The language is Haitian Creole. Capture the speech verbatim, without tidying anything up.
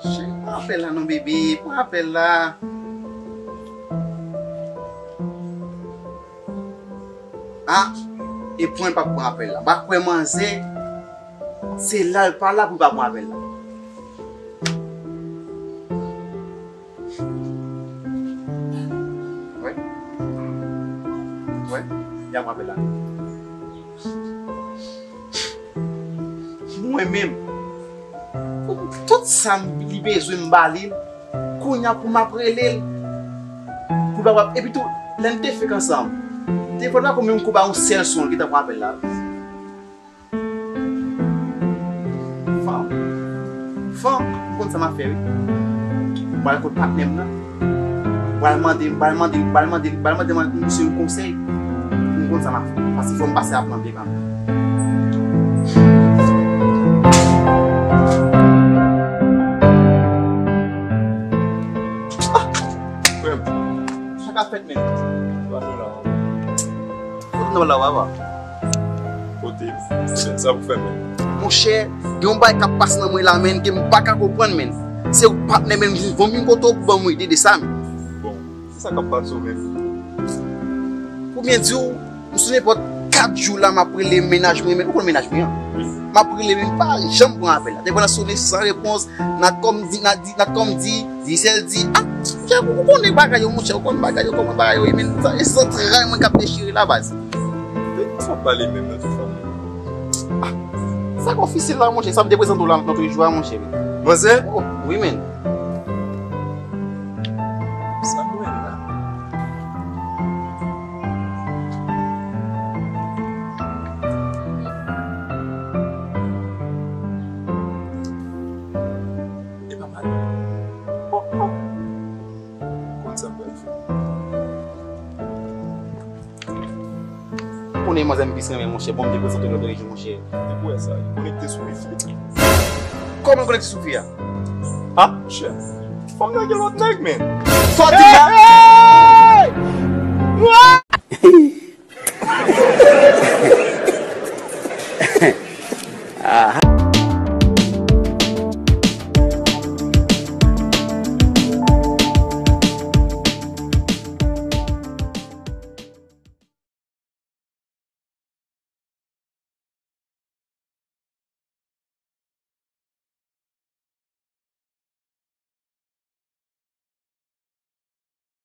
Cheri, pran apèl la non, bebe. Pran apèl la. Ah, e pwen pa pran apèl la. M pa kwè manzè, se la l pa la pou l pa pran apèl la. Wè. Wè. Y ap pran apèl la. Mwen menm, tout sa m, li bezwen m ba li l. Kounye a pou m ap rele l. Pou l pa, epi tou, lè n te fèk ansanm, telefòn pa konn menm kou ba yon sèl son, l gentan pran apèl la. Fanm. Fanm, m konn sa m ap fè, wi. M pral kot patnè m nan. M pral mande, m pral mande, m pral mande, m pral mande misye yon konsèy. M konn sa m ap fè. Paske fò m pase ap nan byen kanmenm. Ah! Frè m, sa k ap fèt menm? Sa nou la? Kote nou la, papa? Kote? Sa pou fè menm? Monchè, gen yon bagay k ap pase nan mwen la, menn, ke m pa ka konprann, menn. Se ou patnè, menn, m vin kote w pou ban mwen ide de sa, menn. Bon, se sa k ap pase w menm? Pou byen di w, m sou nenpòt kat jou la, m ap rele mennaj mwen, menn. Ou konn mennaj mwen an? Wi. M ap rele, menn, pa janm pran apèl la. Telefòn nan sone san repons, Natcom di, Nat di, Natcom di, Digicel di, ah, monchè, ou konnen bagay yo, monchè, ou konn bagay yo, kòman bagay yo ye, menn, sa, e zantray mwen k ap dechire la, baz. De ki sa w ap pale menm nan, ti fanm? Ah, sa k ofisyèl la, monchè, sa m te prezante w la nan premye jou a, monchè. Manzè? Oh, wi, menn. Sa m wè la? E pa mal. Oh, oh. Konn sa m pral fè. Ou konnen manzè m plis renmen, monchè. Bon, m te prezante w lòt jou, monchè. Depi w wè sa, li konekte sou li. Kòman l konekte sou fi a? Ah, monchè. Fanm nan gen lòt nèg, men. Sòti la. Hey!